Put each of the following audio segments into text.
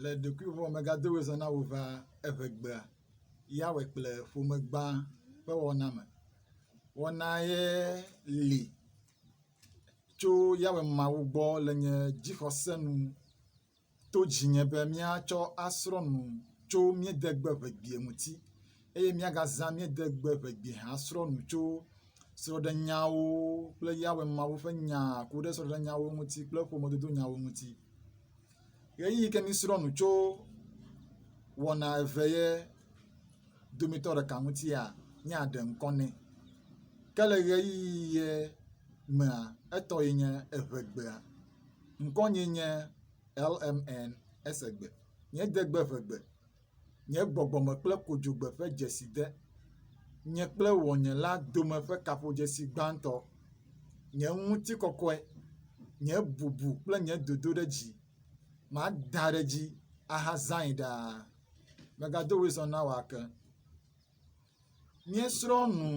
Le ɖokuiwò megado wòezɔ na wò va eŋegbea, Yahweh kple ƒomegbã ƒe wɔna me. Wɔna ye li tso Yahweh Mawu gbɔ le nye dzixɔse nu to dzinye be míatsɔ asrɔ̃ nu tso mía degbe ŋegbee ŋuti eye míagazã mía degbe ŋegbee hã asrɔ̃ nu tso srɔ̃ɖenyawo kple Yahweh Mawu ƒe nya ku ɖe srɔ̃ɖenyawo ŋuti kple ƒomedodonyawo ŋuti. Ɣeyiɣi ke mísrɔ̃ nu tso wɔna eve ye dometɔ ɖeka ŋutia, míaɖe ŋkɔ nɛ. Ke le ɣeyiɣi ye mea, etɔ ye nye Eʋegbea. Ŋkɔnyee nye LMN Esegbe. Nye degbe Ʋegbe. Nye gbɔgbɔme kple kodzogbe ƒe dzeside. Nye kple wɔnyela dome ƒe kaƒodzesi gbãtɔ. Nye ŋutikɔkɔe, nye bubu kple nye dodoɖedzi. Mada ɖe edzi ahazãe ɖaa. Megado wòezɔ na wò ake. Míesrɔ̃ nu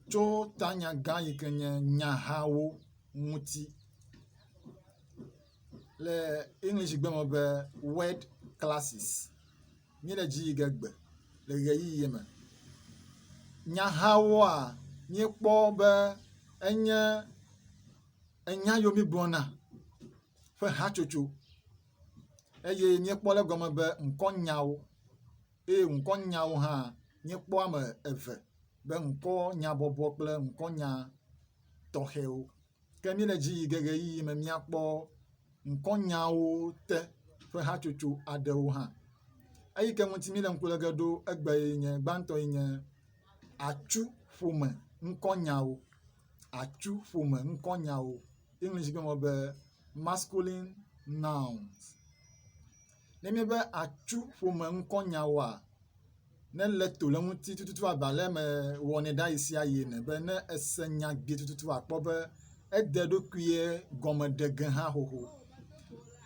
tso tanya gã yi ke nye nyahawo ŋuti. Le Englishgbe me be word classes. Míele dzi yi ge gbe le ʋeyiʋi me. Nyahawoa, míekpɔ be enye enya yiwo mígblɔna ƒe hatsotso eye míekpɔ le egɔme be ŋkɔnyawo eye ŋkɔnyawo hã míekpɔ ame eve be ŋkɔnyabɔbɔ kple ŋkɔnya tɔxɛwo. Ke míele dzi yi ge ʋeyiʋi me míakpɔ ŋkɔnyawo te ƒe hatsotso aɖewo hã. Eyi ke ŋuti míele ŋku lé ge ɖo egbe ye nye gbãtɔ ye nye atsuƒome ŋkɔnyawo. Atsuƒome ŋkɔnyawo. English gbe me be masculine nouns. Ne míebe atsuƒome ŋkɔnyawoa, ne lé to le eŋuti tututu abe ale mewɔnɛ ɖa ɣesiaɣi ene be ne ese nya gbee tututu akpɔ be ede eɖokuie gɔme ɖe ge hã xoxo.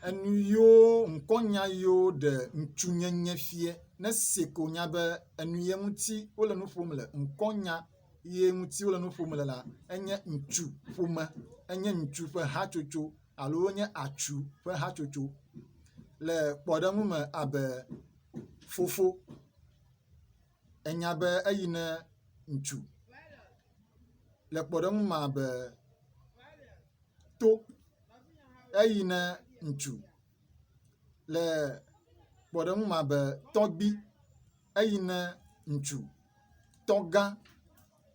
Enu yiwo ŋkɔnya yiwo ɖe ŋutsunyenye fia ne ese ko nya be enu ye ŋuti wole nu ƒom le ŋkɔnya ye ŋuti wole nu ƒom le la enye ŋutsu ƒome enye ŋutsu ƒe hatsotso alo wonye atsu ƒe hatsotso. Le kpɔɖeŋu me abe fofo, enya be eyi ne ŋutsu. Le kpɔɖeŋu me abe to, eyi ne ŋutsu. Le kpɔɖeŋu me abe tɔgbui, eyi ne ŋutsu. Tɔgã,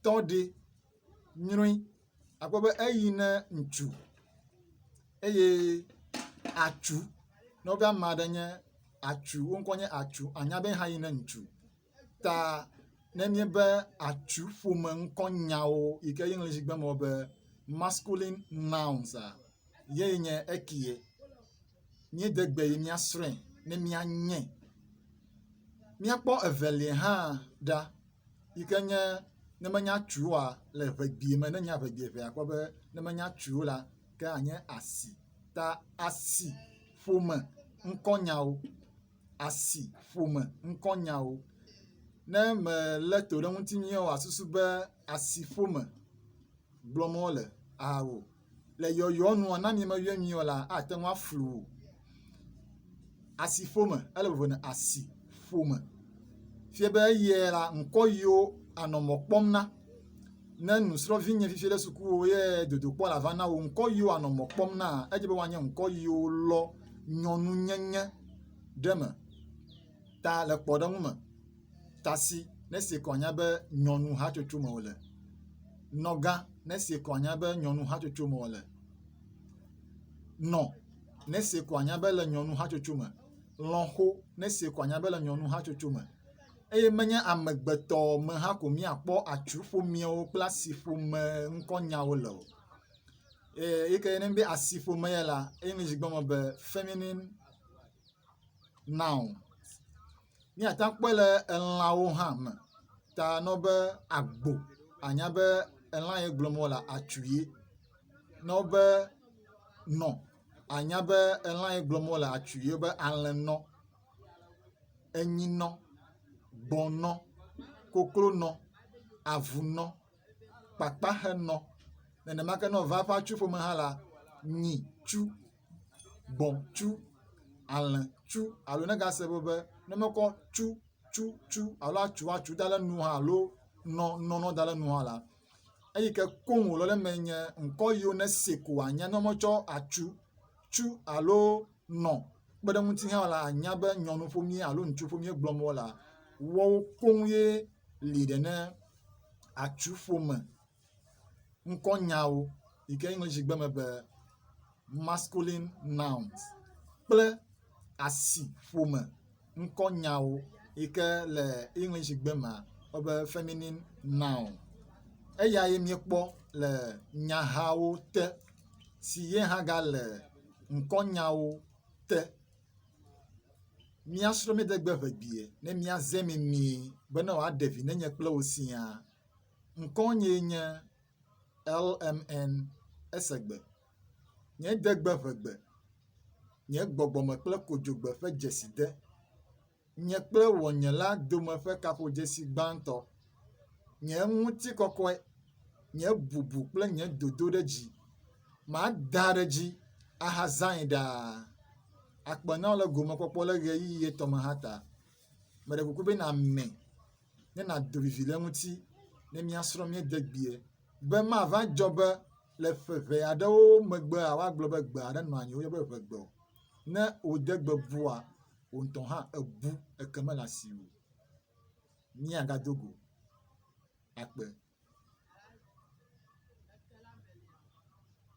tɔɖi, nyrui, akpɔ be eyi ne ŋutsu eye atsu ne wobe ame aɖe nye atsu wo ŋkɔ nye atsu anya be hã yi ne ŋutsu. Ta ne míebe atsu ƒome ŋkɔ nyawo yi ke Englishgbe me wobe masculine nouns ye nye ekie. Míede gbe yi míasrɔ̃e ne míanyae. Míakpɔ evelia hã ɖa. yi ke nye ne menya tsu oa le ŋegbee me ne nya ŋegbee ŋe akpɔ be ne menya tsu o la ke anye asi. Ta asi ƒome ŋkɔnyawo. Asi ƒome ŋkɔnyawo. Ne mele to ɖe ŋuti nyuie oa susu be asi ƒome gblɔm wole ao. Le yɔyɔ nua ne ame meyɔe nyuie o la ate ŋu aflu wò. Asiƒome ele vovo ne asiƒome. Fia be eye la ŋkɔ yiwo anɔ mɔ kpɔm na ne nusrɔ̃vi nye fifi le sukuwo ye dodokpɔ la va na wo ŋkɔ yiwo anɔ mɔ kpɔm na edze be woanye ŋkɔ yiwo lɔ nyɔnunyenye ɖe eme. Ta le kpɔɖeŋu me tasi ne esi kɔ anya be nyɔnu hatsotso me wole. Nɔgã ne esi kɔ anya be nyɔnu hatsotso me wole. Nɔ ne esi kɔ anya be le nyɔnu hatsotso me. Lɔ̃xo ne esi kɔ anya be le nyɔnu hatsotso me. Eye menye amegbetɔ me hã ko míakpɔ atsuƒomewo kple asiƒome ŋkɔnyawo le o. Eye yi ke ne be asiƒome ya la, English gbe me be feminine noun. Míate ŋu akpɔe le elãwo hã me. Ta ne be agbo anya be elã ye gblɔm wole atsu ye. Ne wobe nɔ anya be elã ye gblɔm wole atsu ye be alẽnɔ, enyinɔ, gbɔ̃nɔ, koklonɔ, avunɔ, kpakpaxenɔ. Nenema ke ne wova eƒe atsuƒome hã la, nyitsu, gbɔ̃tsu, alẽtsu. tsu alo ne gase be be ne mekɔ tsu tsu tsu alo atsu atsu da ɖe nu hã alo nɔ nɔ nɔ da ɖe nu hã la, eyi ke koŋ wòlɔ ɖe eme nye ŋkɔ yiwo ne se ko anya ne wometsɔ atsu, tsu alo nɔ kpe ɖe ŋuti hã la, anya be nyɔnu ƒomie alo ŋutsu ƒomie gblɔm wolea, woawo koŋ ye li ɖe ne atsu ƒome ŋkɔnyawo yi ke Englishgbe me be masculine nouns kple asi ƒome ŋkɔnyawo yi ke le Englishgbe mea wobe feminine noun. Eya ye míekpɔ le nyahawo te si ye hã gale ŋkɔnyawo te. Míasrɔ̃ mía degbe ʋegbee ne míaze memie be ne wòaɖe vi ne nye kple wò siaa. Ŋkɔnyee nye LMN Esegbe. Nye degbe ʋegbe, nye gbɔgbɔme kple kodzogbe ƒe dzeside. Nye kple wɔnyela dome ƒe kaƒodzesi gbãtɔ. Nye ŋutikɔkɔe, nye bubu kple nye dodoɖedzi. Mada ɖe edzi ahazãe ɖaa. Akpe na wò le gomekpɔkpɔ le ɣeyiɣi etɔ̃ me hã ta. Meɖe kuku be nàmɛ ne nàdo vivi le eŋuti ne míasrɔ̃ mía degbee be mava dzɔ be le ƒe ʋɛ aɖewo megbea woagblɔ be gbe aɖe nɔ anyi woyɔ be ʋegbe o. Ne wò degbe bua, wò ŋutɔ hã èbu eke mele asiwò o. Míagado go. Akpe.